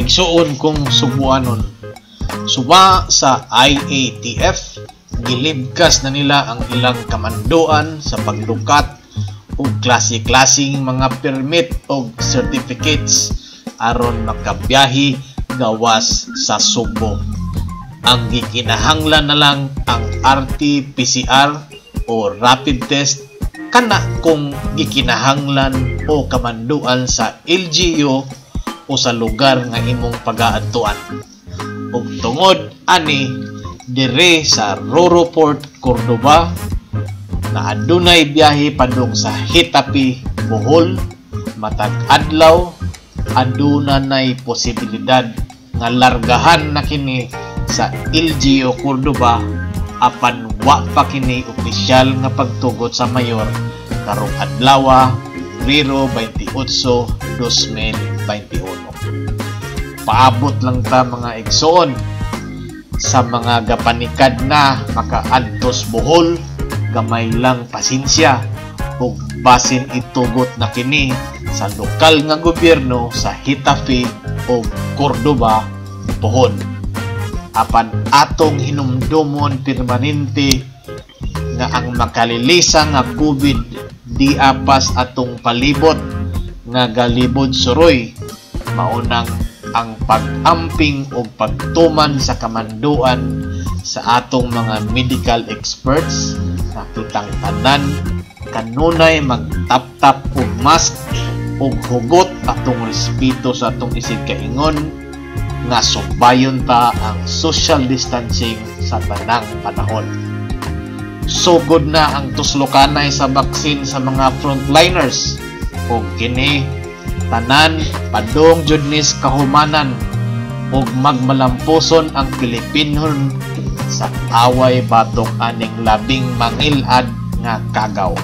Mga igsuon kong Sugbuanon, suba sa IATF, gilibkas na nila ang ilang kamanduan sa paglukat og klase-klaseng mga permit og certificates aron makabiyahe gawas sa Sugbo. Ang gikinahanglan na lang ang RT-PCR o rapid test kana kung gikinahanglan o kamanduan sa LGU o sa lugar nga imong pagaadtuan. Ug tungod ani dire sa Roro Port, Cordoba, na adunay biyahe padung sa Getafe, Bohol, matag adlaw aduna nay posibilidad nga largahan na kini sa LGU Cordoba, apan wa pa kini opisyal nga pagtugot sa mayor karong adlaw, Pebrero 28, 2021. Paabot lang ta, mga igsoon, sa mga gapanikad na makaadtos Bohol, gamay lang pasensya ug basin itugot na kini sa lokal nga gobyerno sa Getafe o Cordoba, Bohol. Apan atong hinumdumon permanente nga ang makalilisa nga COVID di apas atong palibot nga galibod suroy, maunang ang pag-amping o pagtuman sa kamanduan sa atong mga medical experts na kitang tanan kanunay magtap-tap og mask og hugot atong respeto sa atong isig kaingon nga subayon ta ang social distancing sa tanang panahon. Sugod na ang tuslokanay sa baksin sa mga frontliners ug kini tanan padung jud nis kahumanan ug magmalampuson ang Pilipinhon sa away batok aning labing mangilad nga kagaw.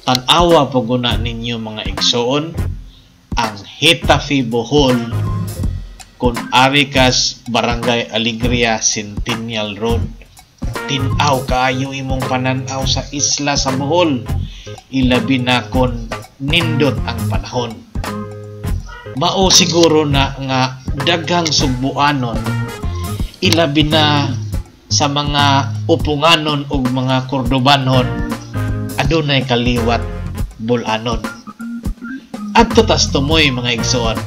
Tan-awa puguna ninyo, mga igsoon, ang Getafe, Bohol kung ari kas Barangay Alegria, Centennial Road. Tin-aw kaayo imong pananaw sa isla sa Bohol, ilabi na kon nindot ang panahon. Mao siguro na nga daghang Sugbuanon, ilabi na sa mga upunganon ug mga Cordobanon, adunay kaliwat Bulanon. Adto tas tumoy, mga igsoon,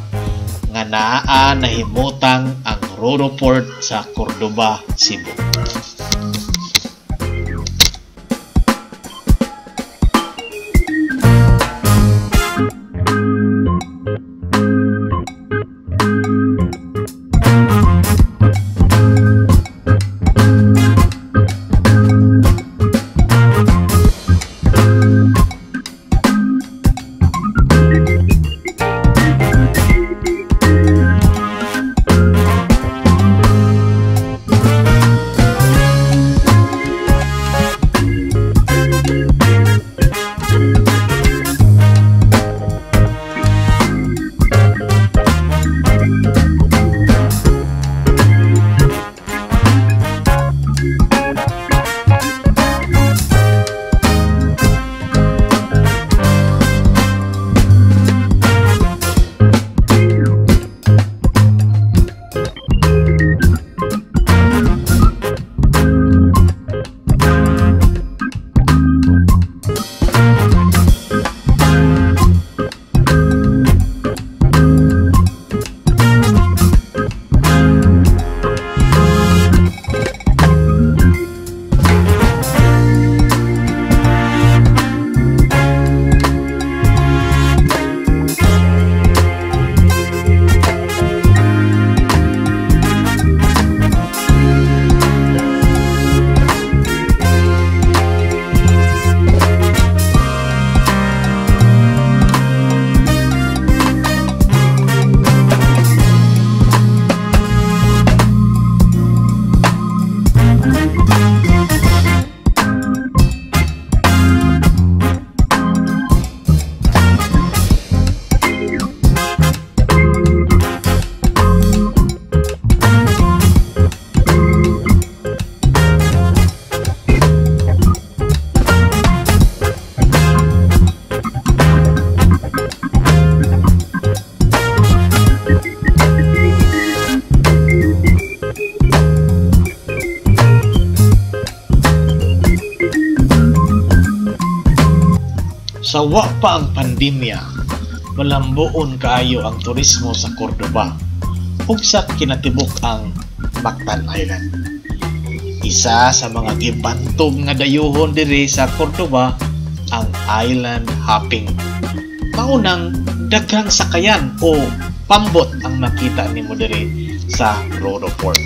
nga naa nahimutang ang Roro Port sa Cordoba, Cebu. Sa wa pa ang pandemya, malambuon kaayo ang turismo sa Cordoba ug sa kinatibuk-ang Mactan Island. Isa sa mga gibantog nga dayuhon diri sa Cordoba ang island hopping. Maunang daghang sakayan o pambot ang makita nimo diri sa Roro Port.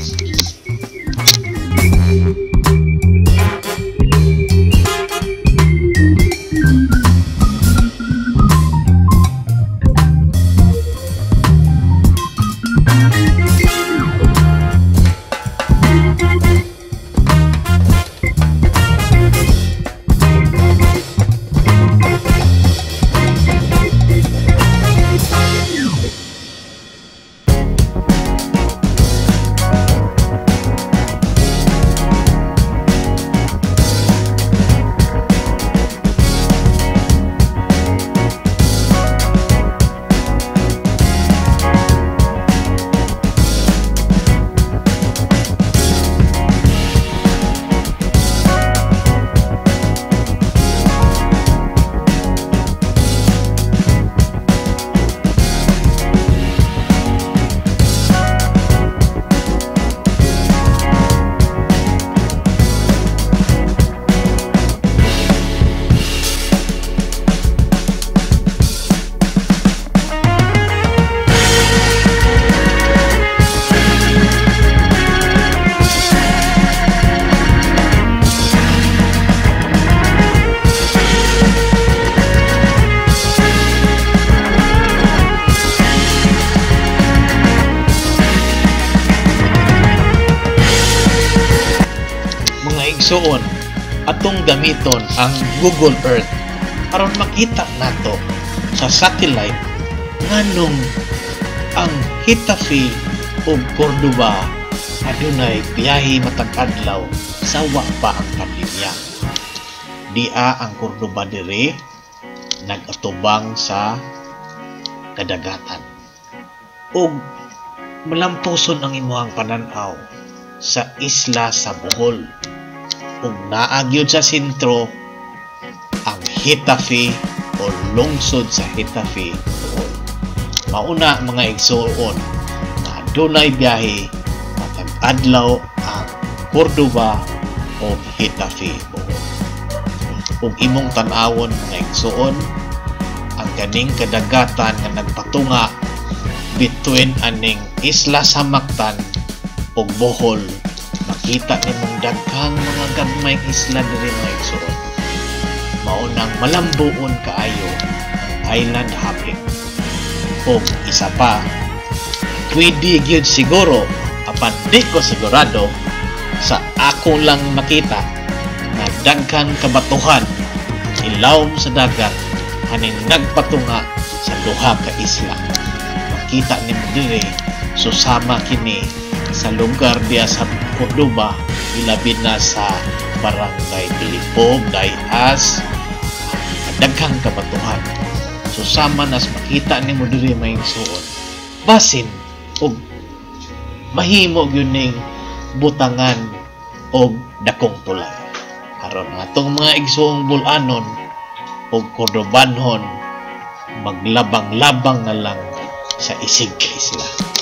Igsoon, atong gamiton ang Google Earth aron makita nato sa satellite nganong ang Getafe ug Cordoba adunay biyahe matag adlaw sa wa pa ang pandemya. Dia ang Cordoba diri nag-atubang sa kadagatan ug malampuson ang imuhang panan-aw sa isla sa Bohol. Ug naa gyud sa sentro ang Getafe o lungsod sa Getafe, Bohol. Mauna mga igsoon na adunay biyahe matag adlaw ang Cordoba o Getafe, Bohol. Ug imong tan-awon mga igsoon ang kaning kadagatan nga nagpatunga between aning isla sa Mactan ug Bohol. Makita nimong daghang mga gagmayng isla diri mga igsoon. Mao nang malambuon kaayo ang island hopping. Og isa pa, pwede gyud siguro, apan di ko sigurado, sa ako lang makita nga daghang kabatuhan ilawom sa dagat haning nagpatunga sa duha ka isla. Makita nimo diri susama kini sa lugar diya sa Cordoba, ilabi na sa Barangay Pilipog, Dayas, daghang kabatuhan. Susama nas makita nimo diri may igsuon. Basin og mahimo gyud ning butangan og dakong tulay. Aron atong mga igsuong Bol-anon og Cordobanhon maglabang-labang na lang sa isig isla.